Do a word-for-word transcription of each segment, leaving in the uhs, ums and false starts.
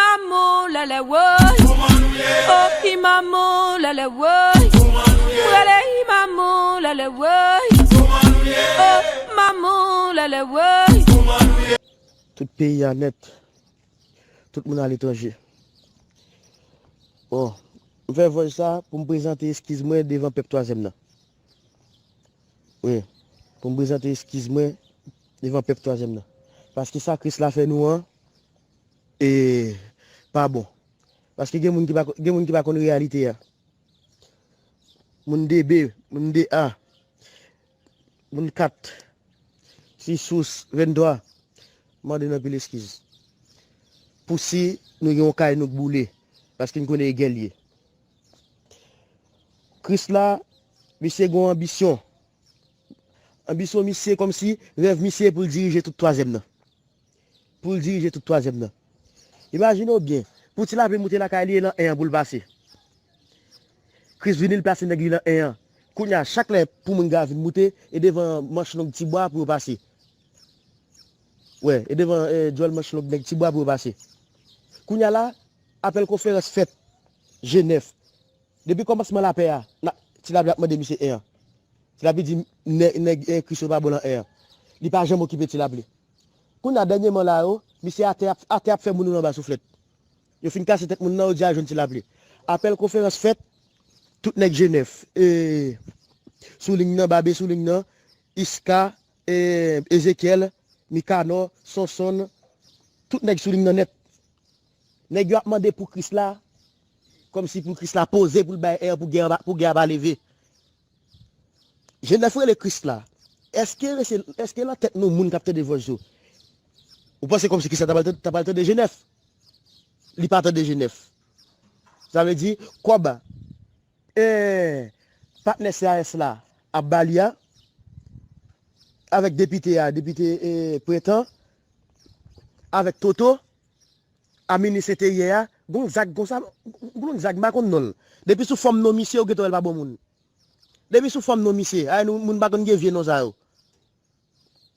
Maman lèlè woy. Oh, i maman lèlè woy. Prele i maman lèlè woy. Oh, maman lèlè woy. Tout peyi a nèt. Tout moun aletranje. Bon, m fè vòj sa pou m prezante eskiz mwen devan pèp twazyèm nan. Wi, pou m prezante eskiz mwen devan pèp twazyèm nan. Paske sa Kris la fè nou an, e pa bon. Paske gen moun ki pa, gen moun ki pa konn reyalite a. Moun de B, moun de A, moun kat, sis, venntrwa, mande n anpil eskiz. Pou si nou gen yon kay nou k boule, paske n konnen e gèl ye. Kris la, misye gen yon anbisyon. Anbisyon misye kòmsi rèv misye pou l dirije tout twazyèm nan. Pou l dirije tout twazyèm nan. Imajine w byen, pou Ti Lapli moute lakay li e nan en an pou l pase. Kris vini, l plase nèg li nan en an. Kounye a, chak lè pou moun ga vin moute, e devan manch long Ti Bwa pou yo pase. Wè, e devan e, djòl manch long nèg Ti Bwa pou yo pase. Kounye a la, apèl konferans fèt Jenèf. Depi kòmansman lapè a, na, Ti Lapli ap mande misye en an. Ti Lapli di nèg, nèg eh, Kris yo pa bon nan en an. Li pa janm okipe Ti Lapli. Kounye a dènyèman la yo, misye atè ap, atè ap fè moun yo anba souflèt. Yo fin kase tèt moun nan, yo di al jwenn Ti Lapli. Apèl konferans fèt, tout nèg Jenèf, e, sou liy nan, Babe sou liy nan, Iska, e, Ezekyèl, Mikanò, Sonsonn, tout nèg sou liy nan nèt. Nèg yo ap mande pou Kris la, kòmsi pou Kris la poze pou l bay en an pou gè a pa, pou gè a pa leve. Jenèf rele Kris la. Èske, èske nan tèt nou moun k ap tande vòs yo? Ou panse kòmsi Kris la ta pral tande, ta pral tande Jenèf? Li pa tande Jenèf. Sa vle di, kòb, eh, patnè C A S la ap ba li a, avèk depite a, depite eh, Prentan, avèk Toto, a minis enteryè a, gon zag konsa, gon zag m pa konn non l. Depi sou fòm non misye, ou gentan wè l pa bon moun. Depi sou fòm non misye, ay nou moun pa konn gen vye non sa yo.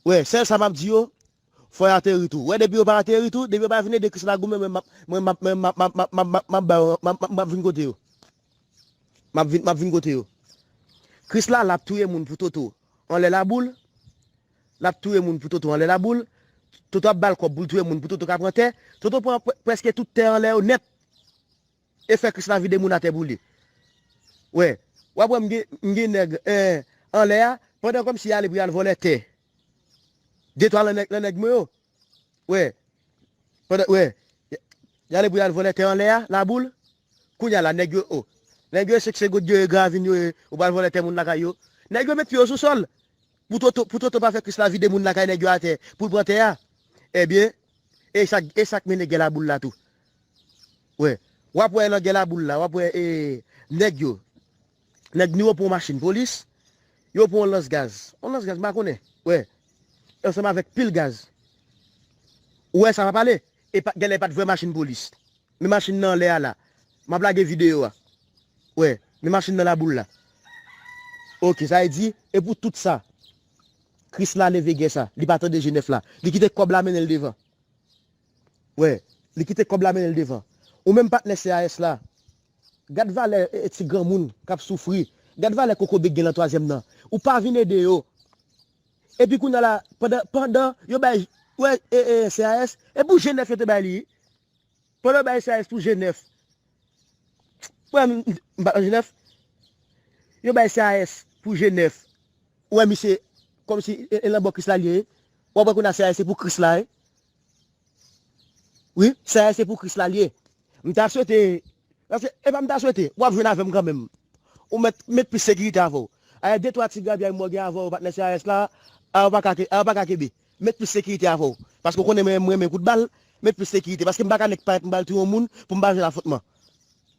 Wè, sèl sa m ap di yo, fò y ateri tou. Wè, depi yo pa ateri tou, depi yo pa vin ede Kris la goumen, mwen m ap, mwen m ap, mwen m ap, m ap, m ap, m ap, m ap ba yo, m ap, m ap, m ap vin kote yo. M ap vin, m ap vin kote yo. Kris la, l ap touye moun pou Toto. Anlè laboul, l ap touye moun pou Toto anlè laboul. Toto ap ba l kòb pou l touye moun pou Toto ka pran tè. Toto pran pre-, prèske tout tè anlè yo nèt. E fè Kris la vide moun atè pou li. Wè, w ap wè m gen, m gen nèg, eh, anlè a, pandan kòmsi y ale pou y al vòlè tè. De twa lan nèg, lan nèg mwen yo. Wè, pandan, wè, y, y ale pou y al vòlè tè anlè a, laboul. Kounye a la, nèg yo, o. Nèg yo, se, se goud yo, e gravin yo, e, ou pral vòlè tè moun lakay yo. Nèg yo met pye yo sou sòl. Pou Toto, pou Toto pa fè Kris la vide moun lakay nèg yo atè, pou l pran tè a. Ebyen, e sa, e sa k mennen gè laboul la tou. Wè, w ap wè nan gè laboul la, w ap wè, e, nèg yo. Nèg nou yo pran yon machin polis, yo pran yon lans gaz. Yon lans gaz, m pa konnen. Wè, ansanm avèk pil gaz. Ou wè sa pa pale? E pa, genlè pa t vrè machin polis. Men machin nan anlè a la. M ap lage videyo a. Wè, men machin nan laboul la. Oke, sa vle di, e pou tout sa, Kris la leve gè sa. Li pa tande Jenèf la. Li kite kòb la mennen l devan. Wè, li kite kòb la mennen l devan. Ou menm patnè C A S la, gad valè e, e ti granmoun k ap soufri. Gad valè kokobe k gen lan twazyèm nan. Ou pa vin ede yo. Epi kounye a la, pandan, pandan yo bay, wè, e, e, C A S, e pou Jenèf yo te bay li. Pandan yo bay C A S pou Jenèf. Wè, m, m pa nan Jenèf. Yo bay C A S pou Jenèf. Ou wè misye, kòmsi e, e lan bò Kris la l ye. W ap wè kounye a C A S se pou Kris la, wi. Wi, C A S se pou Kris la l ye. M ta swete, paske e pa m ta swete, w ap jwenn avè m kanmenm. Ou mèt met plis sekirite avè w. Ayè de twa ti grabyay m wè w gen avè w, patnè C A S la, a yo pa ka ke-, a yo pa ka kenbe. Met plis sekirite avè w. Paske w konnen mwen, m renmen kout bal, met plis sekirite. Paske m pa ka nèk parèt m pral touye yon moun pou m pa jwenn afwontman.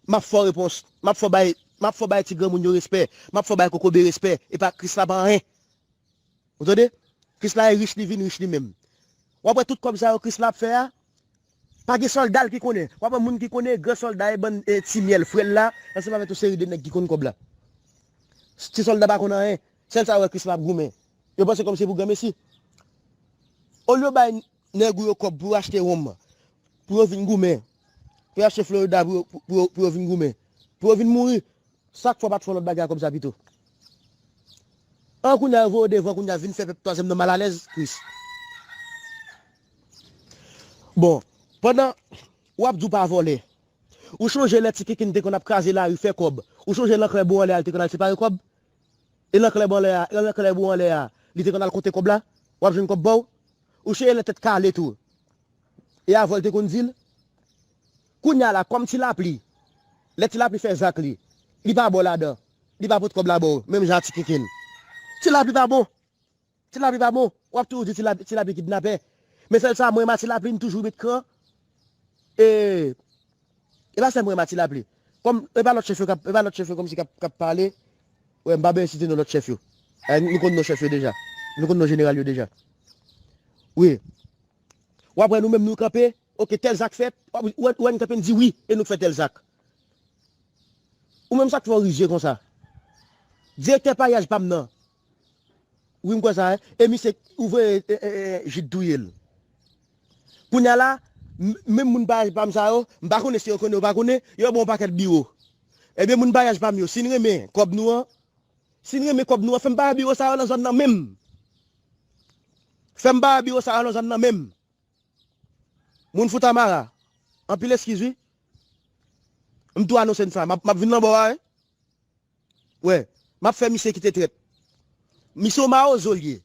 M ap fè w repons. M ap fè w bay, m ap fè w bay ti granmoun yo respè. M ap fè w bay kokobe respè. E pa Kris la pa anyen. Ou tande? Kris la e rich, li vin rich li menm. W ap wè tout kòb sa yo Kris la ap fè a, pa gen sòlda l ki konnen. W ap wè moun ki konnen, gran sòlda e bann e ti myèl frè l la, ansanm avèk yon seri de nèg ki konn kòb la. Ti sòlda pa konn anyen. Sèl sa yo wè Kris la ap goumen. Yo panse kòmsi se pou granmesi. Olye yo bay nèg ou yo kòb pou yo achte wonm, pou yo vin goumen, pou y achte Florida pou yo, pou, pou yo, pou yo vin goumen. Pou yo vin mouri. Sa k fè w pa t fè yon lòt bagay a kòb sa pito? An, kounye a yo voye w devan, kounye a vin fè pèp twazyèm nan malalèz, Kris. Bon, pandan w ap di w pa vòlè, ou chonje lè Ti Kinkin te konn ap kraze lari, fè kòb? Ou chonje lanklè bon anlè a, li te konn al separe kòb? E lanklè bon anlè a, e lanklè bon anlè a, li te konn al konte kòb la? W ap jwenn kòb ba w? Ou chonje lè Tèt Kale tou? E avè w li te konn di l? Kounye a la, kòm Ti Lapli, lè Ti Lapli fè zak li, li pa ba w ladan, li pa pot kòb la ba w, menm jan a Ti Kinkin. Ti Lapli pa bon. Ti Lapli pa bon. W ap toujou di Ti Lapli, Ti Lapli kidnapè. Men sèl sa, mwen, m a Ti Lapli, m toujou met kran. E, e pa sèl mwen, m a Ti Lapli. Kòm, e pa lòt chèf yo k ap, e pa lòt chèf yo kòmsi k ap, k ap pale. Wè, m pa bezwen site non lòt chèf yo. E, nou konn non chèf yo deja. Nou konn non jeneral yo deja. Wi. W ap wè nou menm nou kanpe, oke, tèl zak fèt, w ap, w ap, w ap kanpe n di wi, e nou k fè tèl zak. Ou menm sa k fè w rizye konsa? Direktè paryaj pa m nan. Wi, m kwè sa, e, e misye ouvè, e, e, e, Jid touye l. Kounye a la, m, menm moun paryaj pa m sa yo, m pa konnen si yo konnen, yo pa konnen, yo ba w yon pakèt biwo. Ebyen, moun paryaj pa m yo, si n renmen kòb nou an, si n renmen kòb nou an, fè m pa wè biwo sa yo nan zòn nan menm. Fè m pa wè biwo sa yo nan zòn nan menm. Moun Foutamara, anpil eskiz wi. M tou anonse n sa, m ap, m ap vin nan bò a wi. Wè, m ap fè misye kite trèt. Misye yon mawozo l ye.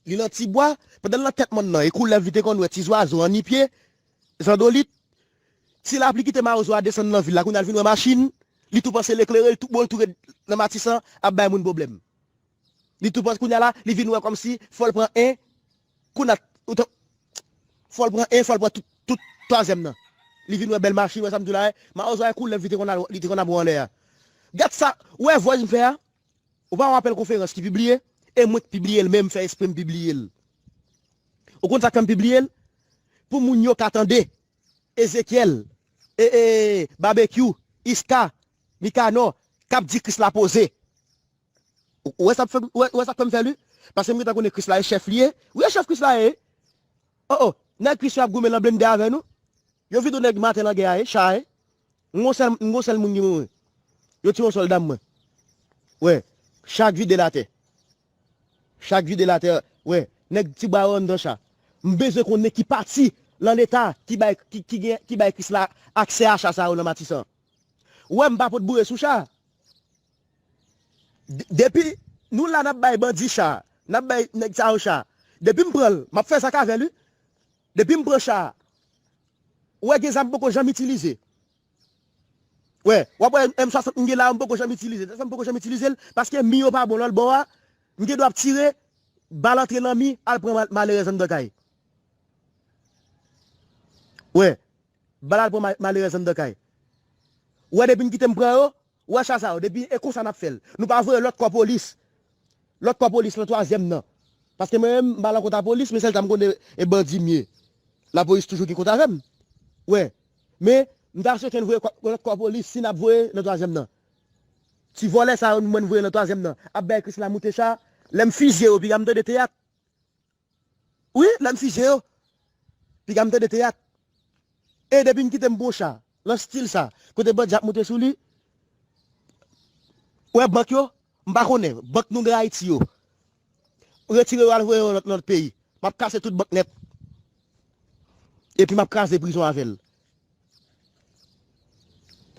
Li nan Tibwa, pandan l nan tèt mòn nan, e koulèv li te konn wè, ti zwazo, annipye, zandolit. Ti Lapli kite mawozo a desann nan vil la, kounye a l vin wè machin, li tou panse l eklere, li tou, bon, l tou ret nan Matisan, ap bay moun pwoblèm. Li tou panse kounye a la, li vin wè kòmsi, fò l pran en, kounye a, ou t-, fò l pran en, fò l pran tout, tout twazyèm nan. Li vin wè bèl machin, wè sa m di w la, wè, mawozo a e koulèv li te konn al, li te konn ap wè anlè a. Gad sa, ou wè voice m fè a? Ou pa wè apèl konferans ki pibliye? E mwen k pibliye l menm, fè espre m pibliye l. Ou konn sa k fè m pibliye l? Pou moun yo ka tande. Ezekyèl, e, e, Babekyou, Iska, Mikanò, k ap di Kris la poze. Ou, ou wè sa k fè m, ou wè, ou wè sa k fè m fè l wi? Paske m gentan konnen Kris la e chèf li ye. Wi, e chèf Kris la ye. O, o, nèg Kris yo ap goumen nan blende avè nou. Yo vide yon nèg maten nan gè a, e, cha, e. M gon sèl, m gon sèl moun ki mouri. Yo tiye yon sòlda m mwen. Wè, cha k vide l atè. Cha k vide l atè, wè, nèg Tibwa yo anndan cha. M bezwen konnen ki pati nan Leta ki bay, ki, ki gen, ki bay Kris la aksè a cha sa yo nan Matisan. Wè, m pa pot boure sou cha. D-, depi nou la n ap bay bandi cha, n ap bay nèg sa yo cha. Depi m pran l, m ap fè zak avè l wi. Depi m pran cha a, ou wè gen zam m poko janm itilize. Wè, w ap wè M swasant m gen la yo m poko janm itilize. Tèlfè m poko janm itilize l, paske mi yo pa bon lòt bò a, m gen dwa ap tire, bal antre nan mi, al pran mal-, malerèz anndan kay. Wè, bal al pran ma-, malerèz anndan kay. Ou wè depi n kite m pran yo, ou wè cha sa yo, depi e konsa n ap fè l. Nou pa voye lòt kò polis. Lòt kò polis nan twazyèm nan. Paske mwen menm, m pa nan kont a polis, men sèl sa m konnen e bandi m ye. Lapolis toujou gen kont avè m. Wè. Men, m ta swete n voye kò, lòt kò polis, si n ap voye nan twazyèm nan. Ti vòlè sa yo, mwen voye nan twazyèm nan. Ap bay Krisla moute cha, lè m fizye yo, piga m tande teyat. Wi, lè m fizye yo, piga m tande teyat. E depi n kite m pran cha, nan stil sa, kote bandi ap moute sou li, wè bank yo, m pa konnen, bank nou gen Ayiti yo. Retire yo al voye yo nan lòt, nan lòt peyi. M ap kase tout bank nèt. Epi m ap kraze prizon avè l.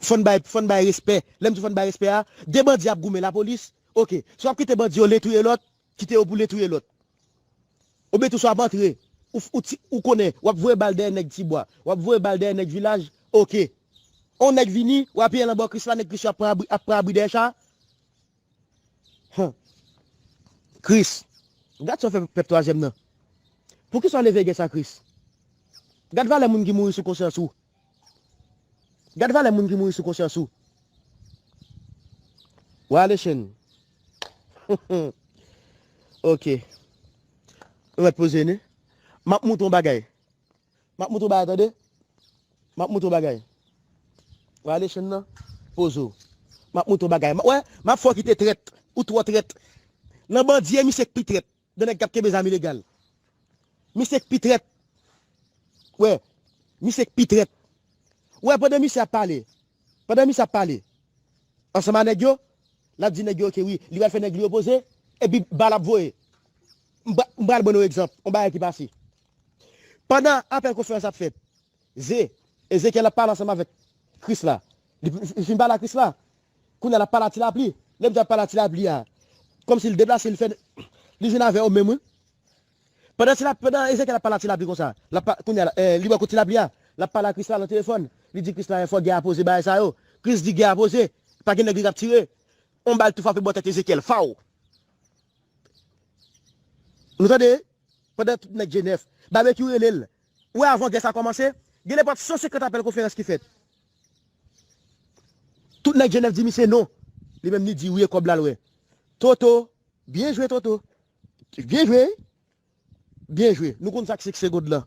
Fò n bay, fò n bay respè. Lè m di fò n bay respè a, de bandi ap goumen lapolis. Oke. Si w ap kite bandi yo len touye lòt, kite yo pou len touye lòt. Oubyen tou sa w ap antre, ou, ou, ti, ou konnen, w ap voye bal dèyè nèg Tibwa, w ap voye bal dèyè nèg vilaj, oke. On nèg vini, w apiye l anba Krisla, nèg Krisla ap pran abri, ap pran abri dèyè cha. Huh. Kris, gad sa w fè pèp twazyèm nan. Poukisa w leve gè sa, Kris? Gad valè moun ki mouri sou konsyans ou. Gad valè moun ki mouri sou konsyans ou. Wale chen. Oke. Ou mèt poze nou. M ap montre yon bagay. M ap montre w bagay, tande. M ap montre w bagay. Wale chen nan. Poze w. M ap montre w bagay. M, wè, m ap fè w kite trèt. Ou twò trèt. Nan bandi, e misye k pi trèt. De nèg k ap kenbe zam ilegal. Misye k pi trèt. Wè, misye k pi trèt. Ou wè, pandan misye ap pale, pandan misye ap pale ansanm a nèg yo, l ap di nèg yo ke wi, li pral fè nèg li yo poze, epi bal ap voye. M pra- m pral ban nou egzanp, yon bagay ki pase. Pandan apèl konferans ap fèt, Ze, Ezekyèl ap pale ansanm avèk Kris la. Li, li fin pale a Kris la. Kounye a l ap pale a Ti Lapli. Lè m di ap pale a Ti Lapli a, kòmsi l deplase, l fè, li jwenn avè yo menm, wi. Pandan Ti Lapli, pandan Ezekyèl ap pale a Ti Lapli konsa, l ap pa- kounye a, eh, li bò kot Ti Lapli a, l ap pale a Kris la nan telefòn. Li di Kris la, fò gè a poze bagay sa yo. Kris di gè a poze. Pa gen nèg li k ap tire. On bal tou frape bò tèt Ezekyèl. Faw! Nou tande? Pandan tout nèg Jenèf, Babekyou rele l. Ou wè, avan gè sa kòmanse, gen nenpòt san senkant apèl konferans ki fèt. Tout nèg Jenèf di misye non. Li menm li di wi, e kòb la l wè. Toto, byen jwe Toto. Byen jwe. Byen jwe. Nou konn sa k senk segonn lan.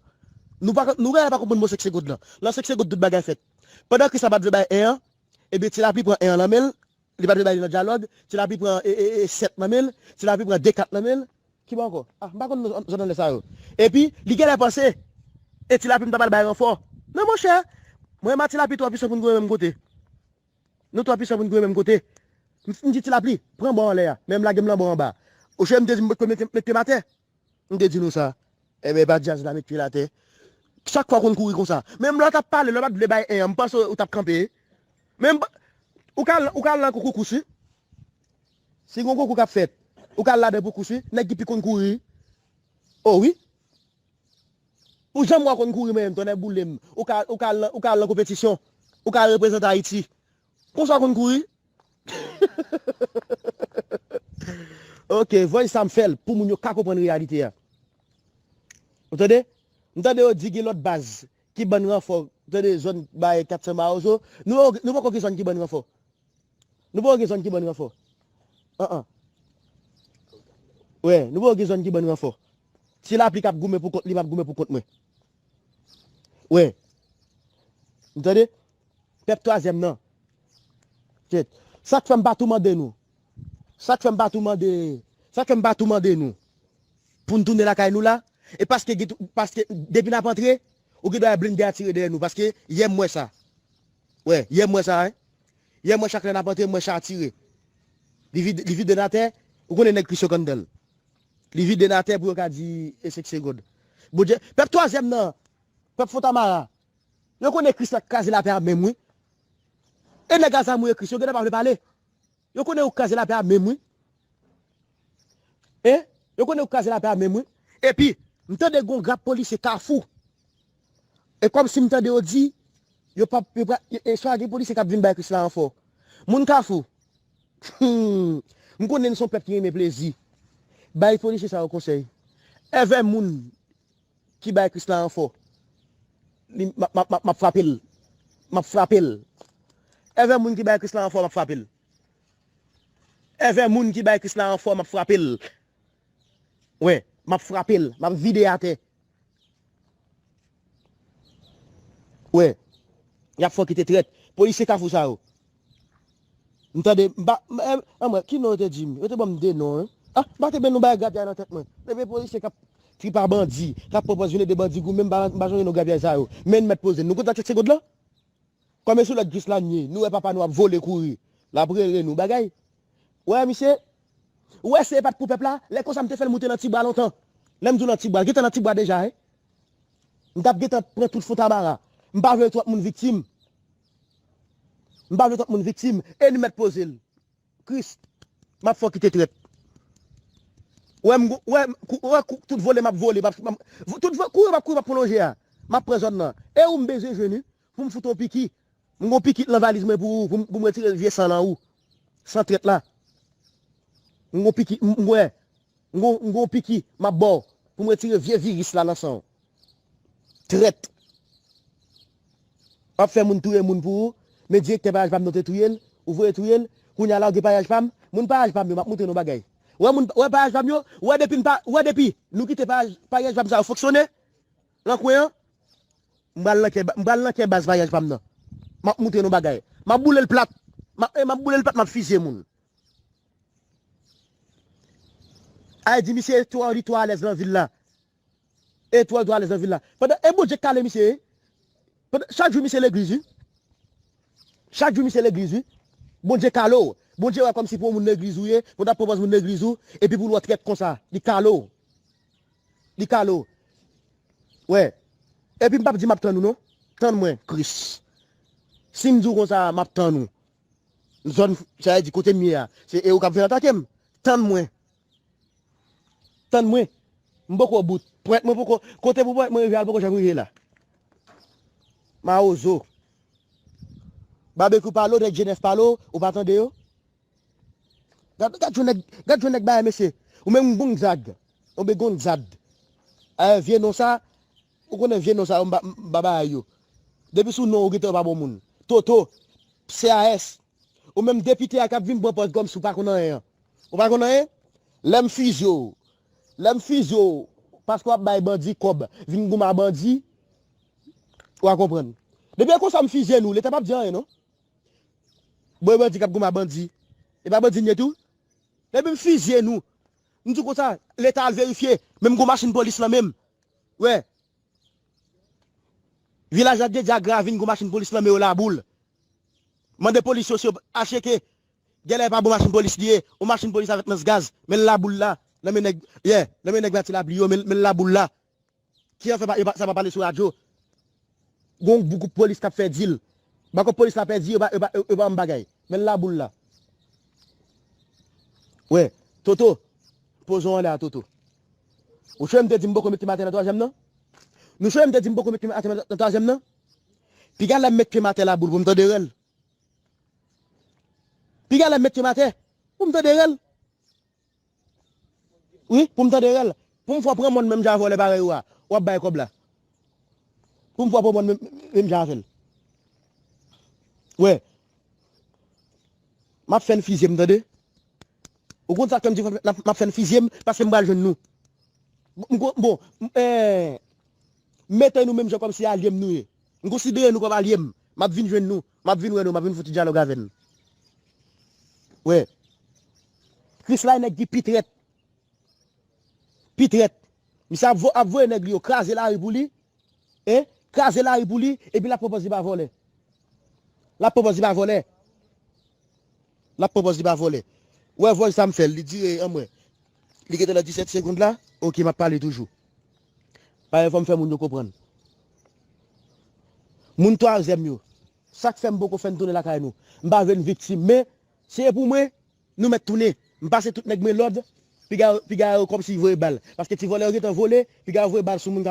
Nou pa, nou genlè pa konprann mo senk segonn lan. Nan senk segonn tout bagay fèt. Pandan Kris la pa t vle bay en an, ebyen Ti Lapli pran en an nan men l, li pa t vle bay li nan dyalòg, Ti Lapli pran e, e, e, sèt nan men l, Ti Lapli pran de kat nan men l. Ki bò ankò? Ah, m pa konn zòn anlè sa yo. Epi, li genlè panse, e Ti Lapli m ta pral bay ranfò. Non, monchè, mwen m a Ti Lapli twò pwisan pou n goumen menm kote. Nou twò pwisan pou n goumen menm kote. M, m di Ti Lapli, pran bò anlè a, men m lage m nan bò anba. Oche m te di m mete, mete m atè. M te di nou sa. Enben, pa djaz la met pye l atè. Chak fwa w konn kouri konsa. Menm lè w t ap pale, lè w pa t vle bay en an, m panse w t ap kanpe. Menm, ou ka, ou ka al nan koukous, wi. Si gon koukous k ap fèt, ou ka al ladan koukous, wi. Nèg ki pi konn kouri. O wi. Ou janm wè w konn kouri menm, tonnè boule m. Ou ka, ou ka al nan, ou ka al nan konpetisyon. Ou ka reprezante Ayiti. Konsa w konn kouri. Ok, voice sa m fè l pou moun yo ka konprann reyalite a. Ou tande? M tande yo di gen lòt baz ki bann ranfò. Ou tande zòn bay kat san Mawozo. Nou, nou poko gen zòn ki bann ranfò. Nou poko gen zòn ki bann ranfò. An an. Wè, nou poko gen zòn ki bann ranfò. Ti Lapli k ap goumen pou kont li, m ap goumen pou kont mwen. Wè. Ou tande? Pèp twazyèm nan. Kèt. Sa k fè m pa tou mande nou. Sa k fè m pa tou mande. Sa k fè m pa tou mande nou. Pou n tounen lakay nou la. E paske, gen tou- paske depi n ap antre, ou gen dwa blende a tire dèyè nou. Paske yè m wè sa. Wè, yè m wè sa, wi. Yè m wè chak lè n ap antre, m wè cha a tire. Li vide, li vide n atè, ou konnen nèg Kris yo k anndan l. Li vide n atè pou yo ka di e senk segonn. Bondye, pèp twazyèm nan, pèp Fontamara, yo konnen Kris la k kraze lapè a menm, wi. E nèg a zam ou e Kris, yo gentan pa vle pale. Yo konnen ou kraze lapè a menm, wi. Hein? Yo konnen ou kraze lapè a menm, wi. Epi, m tande gon grap polisye Kafou. E kòmsi m tande yo di, yo p ap, yo pa, e, e swa gen polisye k ap vin bay Kris la ranfò. Moun Kafou, hmm, m konnen n se yon pèp ki renmen plezi. Bay polisye sa yo konsèy. Èvè moun ki bay Kris la ranfò, li, m ap, m ap, m ap, m ap frape l. M ap frape l. Èvè moun ki bay Kris la ranfò, m ap frape l. Èvè moun ki bay Kris la ranfò, m ap frape l. Wè, m ap frape l. M ap vide atè. Wè. Y ap fè w kite trèt. Polisye Kafou sa yo. M tande, m pa, m, eh, anmwey, ki non yo te di m? Yo te ban m de non, wi. Ah, m pa te byen nou bay grapyay nan tèt mwen. Depi polisye k ap tripa bandi, k ap pran pòz vin ede bandi goumen, m pa, m pa sonje non grapyay sa yo. Men n mèt poze n. Nou konn sa k fè Ti Gòd la? Kòm e sou lòd Krisla n ye, nou wè papa nou ap vole kouri. L ap rele nou bagay. Wè, misye, ou wè si e pa t pou pèp la, lè konsa m te fè l moute nan ti bwa lontan. Lè m di w nan ti bwa, l gentan nan ti bwa deja, wi. M t ap gentan pran tout Fontamara. M pa vle twòp moun viktim. M pa vle twòp moun viktim. E n mèt poze l. Kris, m ap fè w kite trèt. Wè, m, wè, m, kou- wè, kou- tout vole m ap vole, m ap, m ap, tout vo- kouri m ap kouri, m ap pran lonje a. M ap pran zòn nan. E ou m bezwen jwenn, wi, pou m fout w piki. M gon piki nan valiz mwen pou ou, pou m, pou m retire vye san nan ou. San trèt la. M gon piki, m, m, wè. M gon, m gon piki, m ap ba w. Pou m retire vye viris la nan san w. Trèt. W ap fè moun touye moun pou ou, men direktè payaj pa m nan te touye l, ou voye touye l, kounye a la w gen payaj pa m, moun payaj pa m yo, m ap montre nou bagay. Wè moun, wè payaj pa m yo, wè depi n pa, wè depi nou kite payaj, payaj pa m sa yo fonksyone, nan kwen an, m pral nan kè, m pral nan kè baz payaj pa m nan. M ap montre nou bagay. M ap boule l plat. M ap, e, m ap boule l plat, m ap fizye moun. Ay di misye twò, li twò alèz nan vil la. E twò, li twò alèz nan vil la. Pandan, e Bondye k kale misye, wi. Pandan, chak jou misye legliz, wi. Chak jou misye legliz, wi. Bondye kale w. Bondye wè kòmsi pou yon moun legliz ou ye, pou w t ap pran pòz moun legliz ou, epi pou l wè w trèt konsa, li kale w. Li kale w. Wè. Epi m p ap di m ap tann ou non. Tann mwen, Kris. Si m di w konsa, m ap tann ou. Zòn, sa vle di kote m ye a. Se e ou k ap vin atake m. Tann mwen. Tann mwen. M poko bout. Pwent mwen poko, kote pou pwent mwen rive a, l poko janm rive la. Mawozo. Babekyou pale w, nèg Jenèf pale w, ou pa tande yo? Gad, gad yon nèg, gad yon nèg bagay, mesye. Ou menm Gonzag. Ou ben Gonzag. Eh, vye non sa, ou konnen vye non sa, yo m pa, m pa bay yo. Depi sou non, ou gentan pa bon moun. Toto, C A S. Ou menm depite a k ap vin pran pòz kòmsi ou pa konn anyen an. Ou pa konn anyen? Lè m fizye w, lè m fizye w, paske w ap bay bandi kòb, vin goumen a bandi, w a konprann. Depi e konsa m fizye nou, Leta p ap di anyen non. Bon, e bandi k ap goumen a bandi. E pa bandi n ye tou? Depi m fizye nou, m di w konsa, Leta al verifye, menm gon machin polis lan menm. Wè. Vilaj Ladredi a Gravin, gon machin polis nan men yo Laboul. Mande polis yo si yo acheke. Genlè e pa bon machin polis li ye, yon machin polis avèk lans gaz, men l Laboul la, nan men nèg, yeah, nan men nèg Latibonit yo, men, men l Laboul la. Ki an fè pa, yo pa, sa pa pale sou radyo. Gon gwoup polis k ap fè dil. Bakòp polis la pèdi, yo pa, yo pa, yo pa yon bagay. Men l Laboul la. Wè, Toto, poze w anlè a, Toto. Ou sonje m te di m poko met pye m atè nan twazyèm nan? Nou sonje m te di m poko met pye m atè nan twazyèm nan? Piga lè m met pye m atè Laboul pou m tande rèl. Piga lè m met pye m atè pou m tande rèl. Wi, pou m tande rèl. Pou m fè w pran mòn menm jan avè w lè parèy ou a. W ap bay kòb la. Pou m fè w pran mòn menm, menm jan avè l. Wè. M ap fè n fizye m, tande. Ou konn sa k fè m di m ap, m ap fè n fizye m, paske m pral jwenn nou. M ko-, bon, m, eh, mete nou menm jan kòmsi alye m nou ye. M konsidere nou kòm alye m. M ap vin jwenn nou. M ap vin wè nou. M ap vin fouti dyalòg avè n. Wè. Kris la e nèg ki pi trèt. Pi trèt. Misye ap vo-, ap voye nèg li yo kraze lari pou li. Hein? Kraze lari pou li. Epi l ap pran pòz li pa vòlè. L ap pran pòz li pa vòlè. L ap pran pòz li pa vòlè. Ou wè vòy sa m fè l, li dire anmwey. Li gentan nan disèt segonn la. Oke, m ap pale toujou. Paske fò m fè moun yo konprann. Moun twazyèm yo. Sa k fè m poko fè n tounen lakay nou. M pa vle n viktim, men si e pou mwen, nou mèt tounen. M pase tout nèg mwen lòd, piga, piga yo kòmsi voye bal. Paske ti vòlè yo gentan vole, piga yo voye bal sou moun k ap